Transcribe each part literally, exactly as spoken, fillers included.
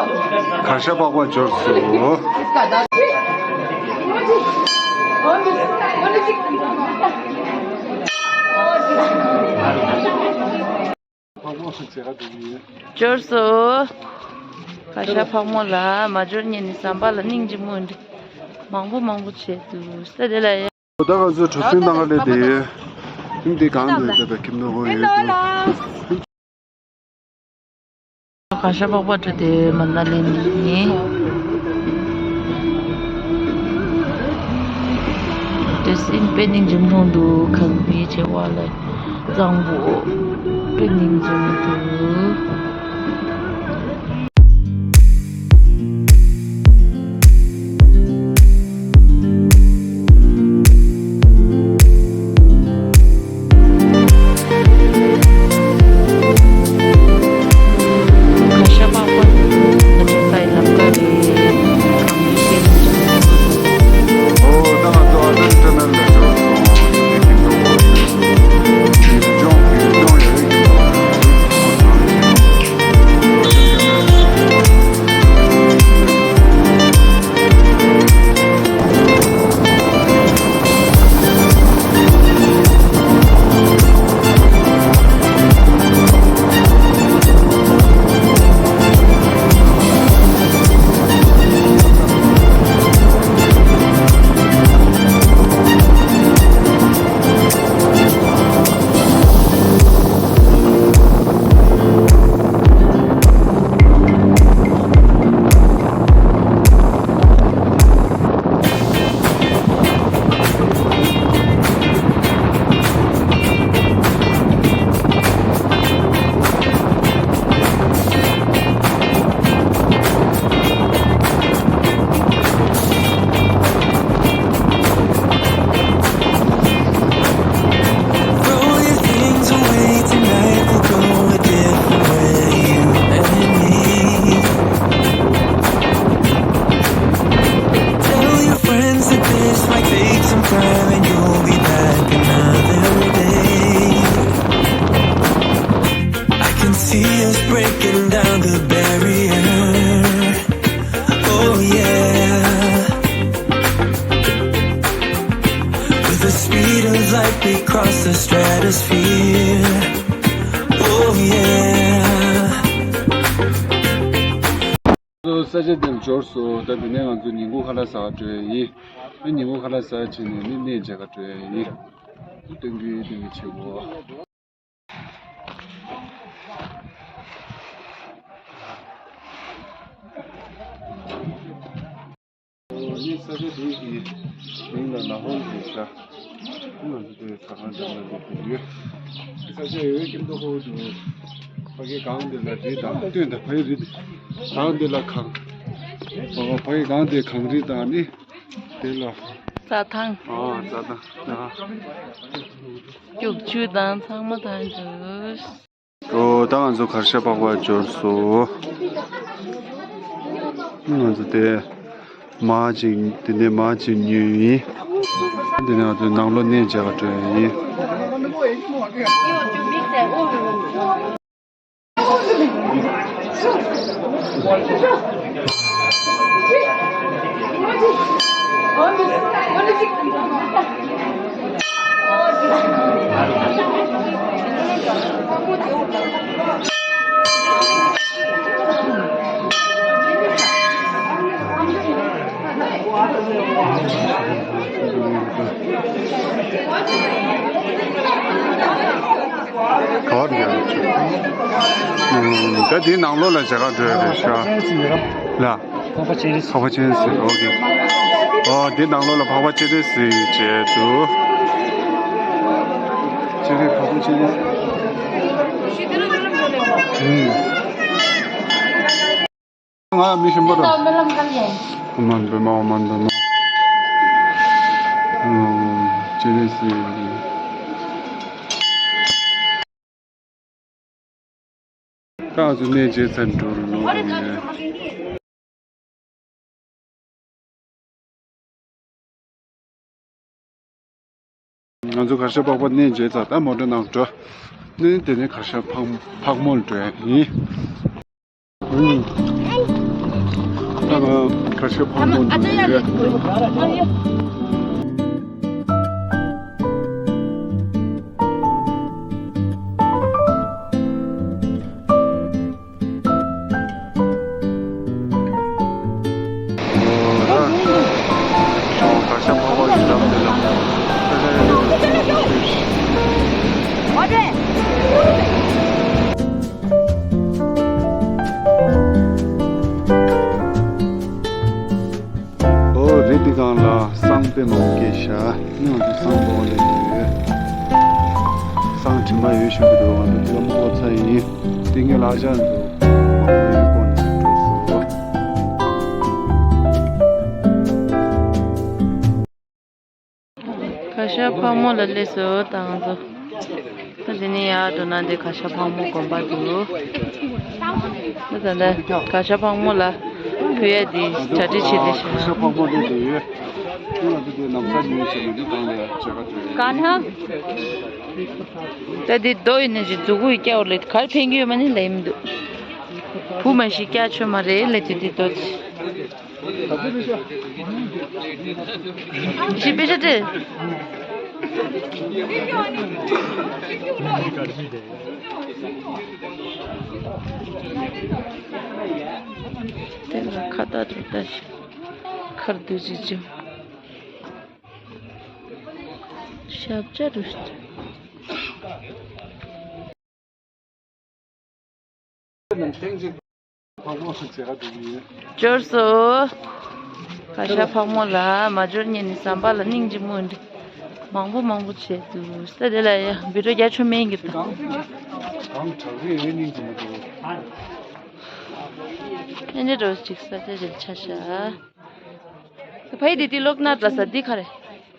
གར་ཞ་པགས་པ་འབྱོར་སོང་། འབྱོར་སོང་། གར་ཞ་ཕག་མོ་ལ་མ་འབྱོར་ཉིན་ནི་ཟམ་པ་ལ་སྙིང་རྗེ་མོ་འདི། མང་པོ་མང་པོ་བྱས་འདུག་ས་དེ་ལ་ཡ། ད་ང་ཚོ་གྲུ་གཟིངས་ནང་ལ་བསྡད་ཡོད། ཁྱིམ་འདི་གང་དུ་བསྡད་པའི་ཁྱིམ་ནོར་ཧོ་ཡོད་འདུག་གར་ཞ་པགས་པ་འབྱོར་ཏེ་མ་ན་ལི་ནས་ཡིན། དེ་སྲིད་དཔེ་སྙིང་རྗེ་མཐོང་འདུག་ཁང་པའི་ཆེ་བ་ལ་གཙང་པོ་དཔེ་སྙིང་རྗེ་མོ་འདུག Throw your things away tonight, we'll go a different way, you and me. Tell your friends that this might take some time and you'll be back another day. I can see us breaking down the barrier. Oh yeah. With the speed of light, we cross the stratosphere. Oh yeah. ས་ཆ་འདིར་འབྱོར་སོང་། ད་དེ་ནས་ང་ཚོ་ཉིན་གུང་ཁ་ལག་ཟ་ག་འགྲོ་ཡ་ཡིན། ཨ་ཉིན་གུང་ཁ་ལག་ཟ་བྱས་ནས་ནི་གནས་མཇལ་ག་འགྲོ་ཡ་ཡིན། སྟོན་གི་སྟོན་གི་བྱེད་དགོས། ཡིན། ས་ཆ་དེ་གི་མིང་ལ་ལ་ཧོལ་ཟེར་ཤག་ང་ཚོ་དེ་ཟ་ཁང་འདྲ་མིན་དེ་ཡོད། ས་ཆ་ཡོད་ཀྱི་མདོ་ཁོ་དུ་ཕ་གི་གང་དེ་ལ་རི་དང་སྟོན་དང་ཕ་གི་རི་དེ་གང་དེ་ལ་གངས། ཕ་གི་གང་དེ་གངས་རི་དང་ནི་དེ་ལ་རྩྭ་ཐང་། ཨ་རྩྭ་ཐང་། ཨ་སྐྱུག་ཆུ་དང་ཚང་མ་ཐང་འདུག་ཨོ་ད་ང་ཚོ་གར་ཞ་པགས་པ་འབྱོར་སོང་། ང་ཚོ་དེ་མར་ཅིག་དེ་ནས་མར་ཅིག་ཉོས་ཡིན། དེ་ནས་ང་ཚོ་ནང་ལོགས་གནས་མཇལ་ག་འགྲོ་ཡ་ཡིན། ག་བར་ཡོད་རེད། ཨུམ། ད་དེའི་ནང་ལོགས་ལ་མཇལ་ཁ་འགྲོ་ཡ་རེད་ཤག་ལ། འཕགས་པ་སྤྱན་རས་གཟིགས། འཕགས་པ་སྤྱན་རས་གཟིགས། ཨོ་ཀེ། ཨོ་དེའི་ནང་ལོགས་ལ་འཕགས་པ་སྤྱན་རས་གཟིགས་མཇལ་འདུག་སྤྱན་རས། འཕགས་པ་སྤྱན་རས་གཟིགས། ཨུམ། ང་མི་ཞིམ་པོ་རེད། ཨོཾ་མ་ཎི་པདྨེ། ཨོཾ་མ་ཎི་པདྨེ། ཨོཾ་མ་ཎི་པདྨེ། ཨོཾ་སྤྱན་རས་གཟིགས། ད་ང་ཚོ་གནས་མཇལ་ཚར་འགྲོ་རུ་ལོག་རུ་ཡིན། ང་ཚོ་གར་ཞ་པགས་པ་གནས་མཇལ་ཚར། ད་མོ་ཊ་ནང་འགྲོ། ནི་དེ་ནས་གར་ཞ་ཕག་ཕག་མོ་ལ་འགྲོ་ཡ་ཡིན། ཨུམ། གར་ཞ་ཕག་མོ་འདུག་ཡོད། གར་ཞ་ཕག་མོ་ཡི་འགྲམ་དེ་ལ། ཨོ་རི་འདི་སྒང་ལ་བསང་དཔེ་མང་པོ་སྐྱེས་ཤག་ནི་ང་ཚོ་བསང་སྤོ་ལེ་ཡོད། བསང་དྲི་མ་ཡོད་བཞིན་དུ་འགྲོ་བ་འདུག་དེ་ལ་མོ་ཚ་ཡིན། དེ་ངས་ལ་ཅག་འདུག་མང་པོ་ཡོད་སྐོར་ནས་འགྲོ་སོང་། གར་ཞ་ཕག་མོ་ལ་སླེབས་སོང་ད་ང་ཚོ། ད་དེ་ནས་ཡར་འགྲོ་ན་འདི་གར་ཞ་ཕག་མོ་དགོན་པ་འདུག་ད་ད་ལྟ་གར་ཞ་ཕག་མོ་ལ་ཕུལ་ཡ་འདི་གྲ་སྒྲིག་བྱེད་དེ་ཤག་གར་ཞ་ཕག་མོ་འདི་འདུག་ཡོད། ཁྱོད་ང་ཚོ་འདི་ནམ་ས་ཉིན་བྱེད་ནས་འདི་གང་ལ་ཡ་བྱེད་ག་འགྲོ་ཡོད། ག་ན། ད་འདི་རྡོ་ཡིན་ནས་ཅིག་མཛུ་གུ་ཡི་སྐྱ་བོ་ལས་གར་ཕན་གི་ཡོད་མ་ནི་ལས་མི་འདུག་བུ་མ་ཤི་སྐྱ་ཆོད་མ་རེད་ལས་དེ་འདི་རྡོ་ཅི། ཞི་པེ་ཤ་ཏེ། དེ་ལ་ཁ་བཏགས་དེ་ལྟ་ཞིག་ཁར་བསྡུས་ཅིག་ཅིག་ཞབས་བཅར་རུ། འབྱོར་སོང་། གར་ཞ་ཕག་མོ་ལ་མ་འབྱོར་ཉིན་ནི་ཟམ་པ་ལ་སྙིང་རྗེ་མོ་འདི། མང་པོ་མང་པོ་བྱས་འདུག་ས་དེ་ལ་ཡ་བི་ཌིའོ་རྒྱ་ཆུ་མེན་གི་འདུག་ཨེ་ནི་རོ་ཅིག་ས་ཆ་ཅིག་ཆ་ཤ། ཕ་ཡི་དི་དི་ལོག་ནཱཐ་ལ་ས་འདི་ག་རེ།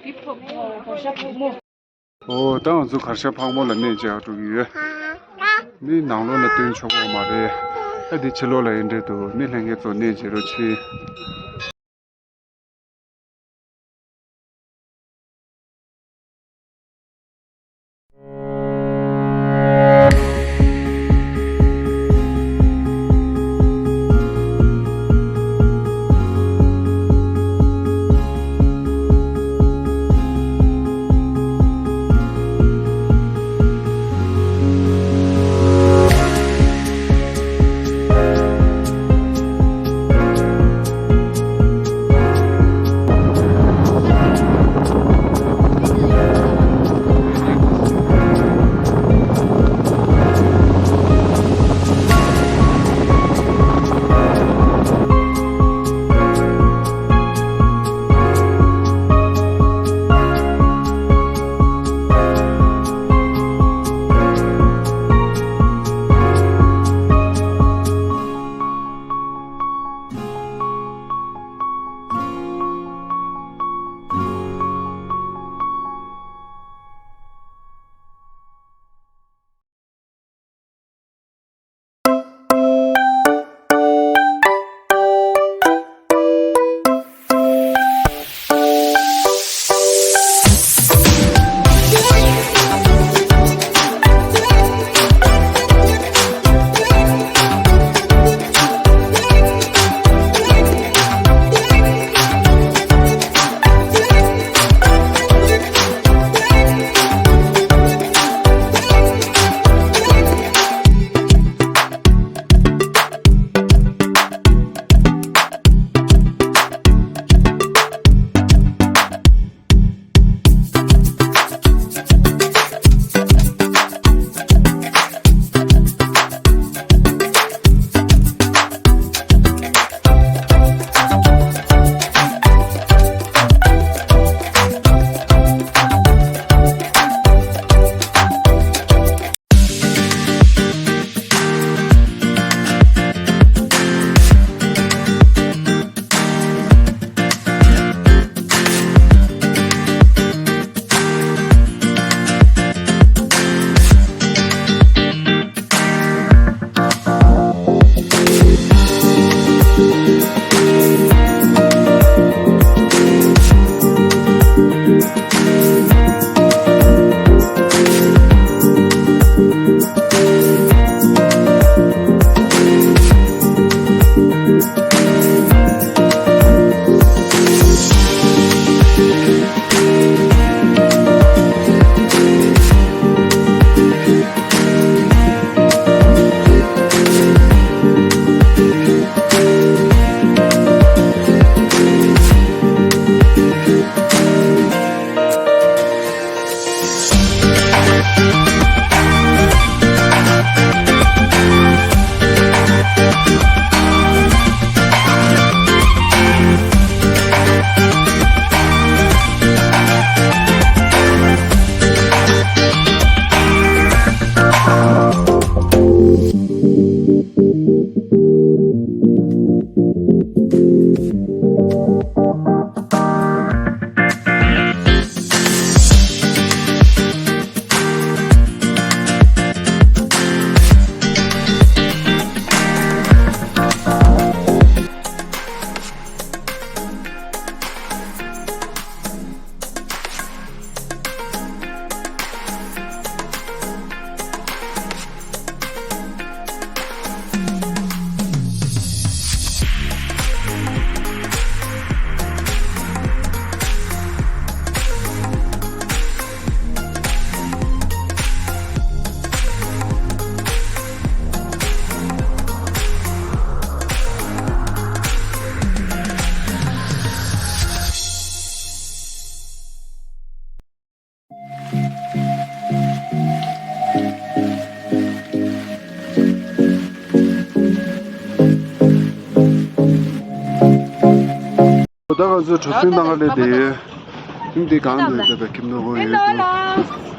འདི་ཕག་མོ་གར་ཞ་ཕག་མོ། ཨོ་ད་ང་ཚོ་གར་ཞ་ཕག་མོ་ལ་གནས་མཇལ་འགྲོ་གི་ཡོད། མི་ནང་ལོགས་ལ་སྟོན་ཆོག་གི་མ་རེད། ཨ་འདི་ཕྱི་ལོགས་ལ་ཡིན་འདྲ་འདུག་མི་ལྷན་རྒྱས་ཚོ་གནས་མཇལ་རོགས་བྱེད། ད་ང་ཚོ་གྲུ་གཟིངས་ནང་ལ་བསྡད་ཡོད། ཨིན་འདི་གང་འདུག་ཟེར་བའི་ཁྱིམ་ནང་ངོ་ཡོད་འདུག་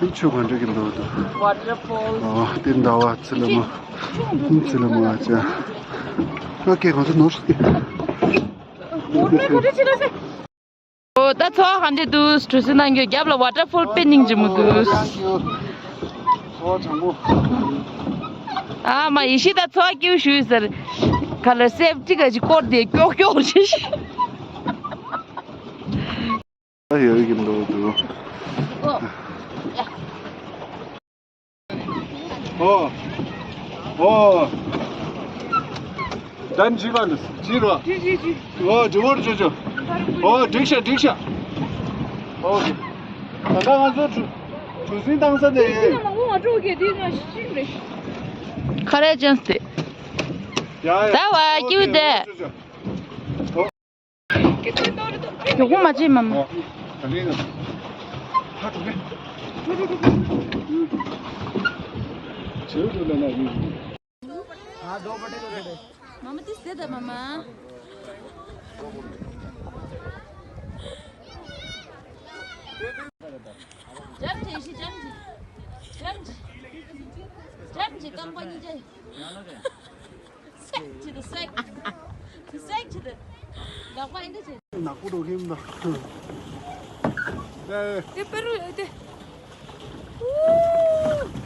ཨིན་ཆུ་གང་འདྲ་གི་འདུག་འདུག Waterfall. ཨོ་དེ་ཟླ་བ་ཚེ་ལ་མོ། ཨིན་ཚེ་ལ་མོ་ཨ་ཅག་ཨོ་ཁེ་གང་ཚོ་ནོར་སོང་སྟེ། ཨོ་ད་ཚོ་གང་འདྲ་འདུག་གྲུ་གཟིངས་ནང་གི་རྒྱབ་ལ་waterfall དཔེ་སྙིང་རྗེ་མོ་འདུག་ཨ་མ་ཡེ་ཤེས་ད་ཚོ་སྐྱིད་ཞུས་ཟེར། ཁ་ལ་སེབ་ཅིག་ག་ཅིག་བསྐོར་ཏེ་ཀྱོག་ཀྱོག་བྱེད་ཤི། ད་ཡོད་ཀྱི་མི་འདུག་འདུག་ཨོ། ཨོ། ད་འཇིགས་པ་འདུག་ཅི་རོ། ཅི་ཅི་ཅི། ཨོ་འཇིགས་པོར་བྱོས་བྱོས། ཨོ་འགྲིག་ཤག་འགྲིག་ཤག་ཨོ་ཁེ། ད་ལྟ་ང་ཚོ་གྲུ་གྲུ་གཟིངས་བཏང་ས་དེ་ཡིན། ཁ་རས་ཅན་སྟེ། ཡ་ཡ། ད་བ་ཀྱུ་དེ། མགྱོགས་པོ་མ་བྱེད་མ་མ། མ་མ་དེ་ཟེར་ད་མ་མ། ཇམ་ཇི་ཞི་ཇམ་ཇི། ཇམ་ཇི། ཇམ་ཇི་རྐང་པ་གཉིས་ཆ། སེག་ཅི་དང་སེག་ཅི་སེག་ཅི་དང་། ལག་པ་ཨེ་འདྲ་བྱས། ནག་པོ་འགྲོ་གིན་ད། ཨེ། དེ་པེ་རུ་ཨེ་དེ། ཨུ།